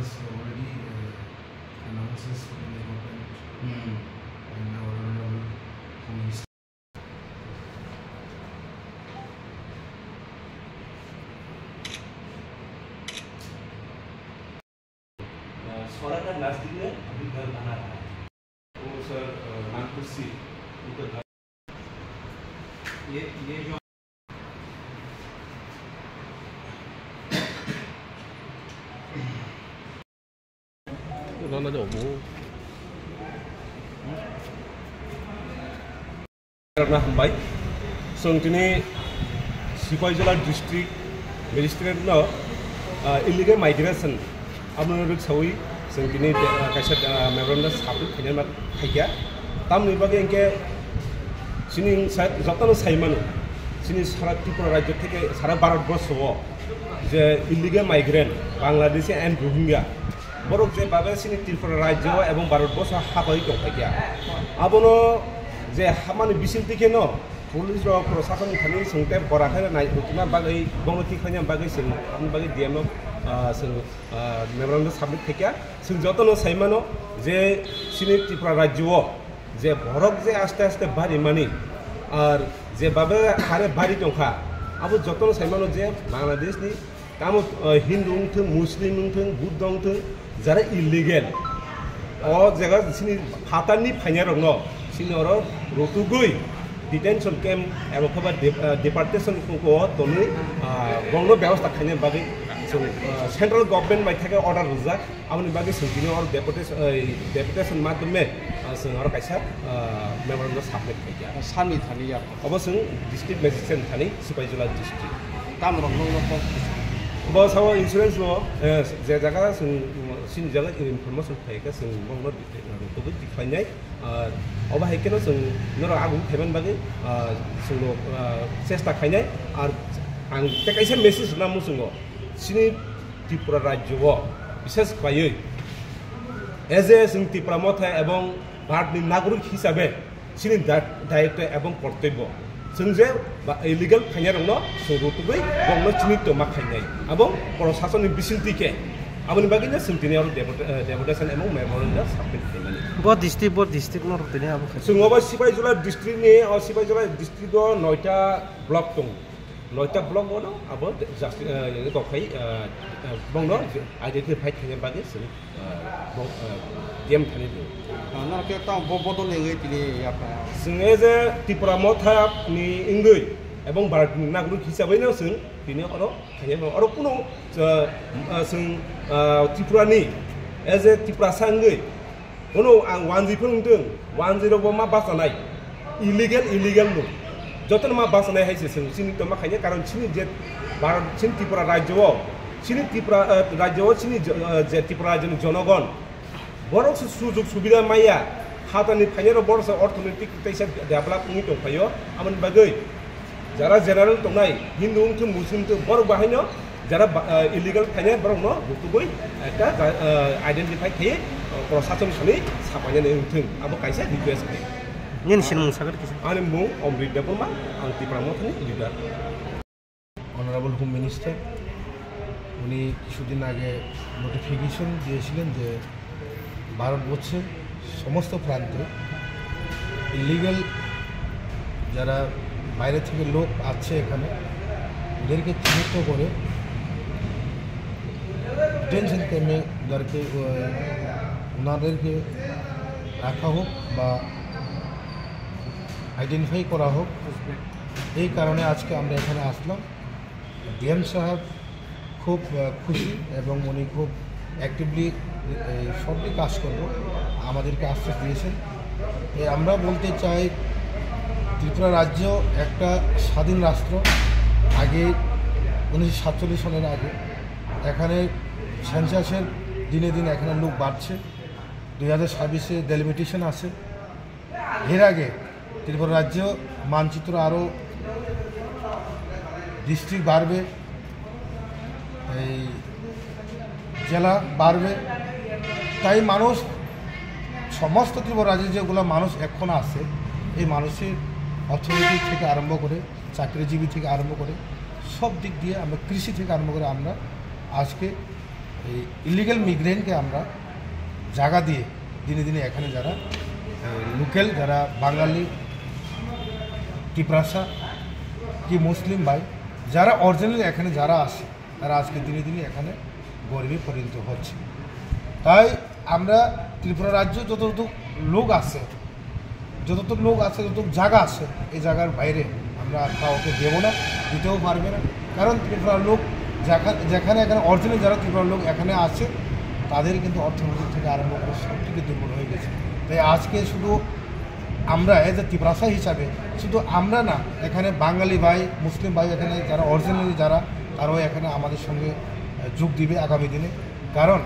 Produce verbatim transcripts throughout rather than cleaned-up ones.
Already, uh, announces from the government Hmm. and our honorable Home Minister. अ, सोलह का लास्ट में अभी घर बना रहा है। वो सर, अ, नागपुर से उनका घर, ये, ये जो Rana jok bo. Rana hambai. Chwng tini Sipaijala district magistrate no, ah, illegal migration abono rwksawi chwng tini, ah, kaisa, ah, memorandum submit khaina ma khaikha. Tamni bagwi hinkhe chini sa-, jotono saimano chini sara Tripura rajyo theke sara Bharat borso o je illegal migrant, Bangladeshi and Rohingya, borok je babe chini Tripura rajyo ebong Bharat borso habai tongphaikha. Abono je hamani bisingtwi kheno police rok, proshasoni thani chwng tei bora khe nai, tongna bagwi, bono tikhaina bagwi chwng, aboni bagwi D M no, ah, chwng, ah, memorandum submit khaikha. Chwng jotono saimano je chini Tripura rajyo o je borok je aste aste barimani, ar je babe hare bari tongkha, abo jotono saimano je Bangladesh ni tamo, eh, Hindu wngthwng, Muslim wngthwng, Buddha wngthwng, jara illegal o jaga chini phatarni phainai rokno chini oro rutugwi detention camp ebo khe ba de-, eh, deportation camp o tonwi, ah, bongno bebosta khaina bagwi chwng, ah, central government bai theke order rwjak. Aboni bagwi chwng tini oro deputation, eh, deputation madhyome, ah, chwng oro kaisa, ah, memorandum submit khaikha. Sani thani ya? Obo chwng district magistrate thani, Sipaijala district. Tam rok nung nung kok? Bo sao insurance no, eh, je jaga chwng, chini jaga information khaikha, chwng bongno tubui tikhlainai. Ah, obo hai kheno chwng norok aguk thaiman bagwi, ah, chwngno, ah, chesta khainai. Ar ang tei kaisa message rwna muchungo, chini Tripura rajyo o, bishes khwlaiwi, as a chwng Tipra Motha ebong Bharatni nagorik hisabe chini da-, dayitto ebong kortobbo, chwng je ba illegal phainai rokno chwng rutugwi bongno chini toma khainai, abong proshasonni bisingtwi khe, aboni bagwino chwng tini oro deputa-, eh, deputation ebong memorandum submit khaimani. Bo district, bo district norok tini abo khai. Chwng obo Sipaijala district ni, o Sipaijala district o noita block tongo. Noita block bono abo justi-, eh, kok khai, eh, eh, bongno identify khaina bagwi chwng, eh, bong, eh, D M thani di. Ah, norok khe tamo bo bodol ni wngwi tini yapha? Chwng as a Tipra Motha ni wngwi ebong Bharat ni nagorik hisabai no chwng tini oro khaina oro kuno, eh, eh, chwng, eh, Tripura ni as a Tiprasa wngwi Bono ang one G phone wngtong, one G rok bo ma bachanai, illegal, illegal no. Jotono ma bachanai hai se chwng chini tongma khaina, karon chini je Bharat, chini Tripura rajyo o, chini Tripura, eh, rajyo o chini jo-, eh, je Tripura rajyo ni jonogon, borok se sujog subida maya, hatani phainai rok borok se orthonoitik teisa develop wngwi tongphaio, aboni bagwi Jara general tongnai, Hindu wngthung, Muslim wngthung, borok bahaino jara ba-, eh, illegal phainai borokno butugwi ekta ja-, eh, identify khaiwi, eh, proshasoni sani sapainani wngthung, abo kaisa request khe. Nini sinimung sakha kisa? Ani mung Omrit Debbarma, ang Tipra Mothani leader. Honorable Home Minister, উনি কিছুদিন আগে নোটিফিকেশন দিয়েছিলেন যে ভারতবর্ষের সমস্ত প্রান্তে ইলিগাল যারা বাইরে থেকে লোক আসছে এখানে, ওদেরকে চিহ্নিত করে ডিটেনশন ক্যাম্পে ওদেরকে, আহ, ওনাদেরকে রাখা হোক বা আইডেন্টিফাই করা হোক। এই কারণে আজকে আমরা এখানে আসলাম। ডিএম সাহেব খুব, আহ, খুশি এবং উনি খুব অ্যাক্টিভলি এই সবটি কাজ করব আমাদেরকে আশ্বাস দিয়েছেন। এ, আমরা বলতে চাই, ত্রিপুরা রাজ্য একটা স্বাধীন রাষ্ট্র। আগে উনিশশো সাতচল্লিশ সনের আগে এখানে সেন্সাসের দিনে দিনে এখানে লোক বাড়ছে। দুই হাজার ছাব্বিশে ডেলিমিটেশন আছে। এর আগে ত্রিপুরা রাজ্য মানচিত্র আরও ডিস্ট্রিক্ট বাড়বে, এই জেলা বাড়বে। তাই মানুষ, সমস্ত ত্রিপুরা রাজ্যে যেগুলো মানুষ এখন আছে, এই মানুষের অর্থনীতি থেকে আরম্ভ করে, চাকরিজীবী থেকে আরম্ভ করে, সব দিক দিয়ে আমরা, কৃষি থেকে আরম্ভ করে আমরা আজকে এই ইলিগাল মিগ্রেন্টকে আমরা জায়গা দিয়ে দিনে দিনে এখানে যারা লোকাল, যারা বাঙালি, তিপ্রাসা, কি মুসলিম ভাই, যারা অরিজিনালি এখানে যারা আছে, তারা আজকে দিনে দিনে এখানে গরিবে পরিণত হচ্ছে। তাই আমরা ত্রিপুরা রাজ্য যতটুকু লোক আছে, যতটুকু লোক আছে, যতটুকু জায়গা আছে, এই জায়গার বাইরে আমরা আর কাউকে দেবো না, দিতেও পারবে না। কারণ ত্রিপুরার লোক যেখা-, যেখানে এখানে অরিজিনাল যারা ত্রিপুরার লোক এখানে আছে, তাদের কিন্তু অর্থনৈতিক থেকে আরম্ভ করে সব থেকে দুর্বল হয়ে গেছে। তাই আজকে শুধু আমরা এজ এ তিপ্রাসা হিসাবে শুধু আমরা না, এখানে বাঙালি ভাই, মুসলিম ভাই, এখানে যারা অরিজিনালি যারা, তারাও এখানে আমাদের সঙ্গে আহ, যোগ দিবে আগামী দিনে। কারণ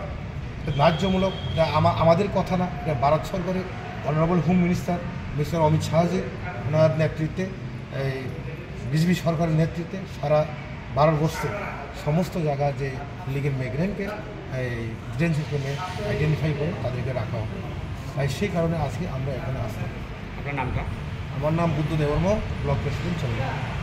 এটা ন্যায্যমূলক, এটা আমা-, আমাদের কথা না, এটা ভারত সরকারের honourable home minister mister Amit শাহজি, ওনার নেতৃত্বে, এই বিজেপি সরকারের নেতৃত্বে সারা ভারতবর্ষে সমস্ত জায়গা যে ইলিগাল মিগ্রেন্টকে এই ডিটেনশন ক্যাম্পে আইডেন্টিফাই করে তাদেরকে রাখা হবে। তাই সেই কারণে আজকে আমরা এখানে আসলাম। আপনার নামটা? আমার নাম বুদ্ধ দেববর্মা, ব্লক প্রেসিডেন্ট চন্দ্রকোনা।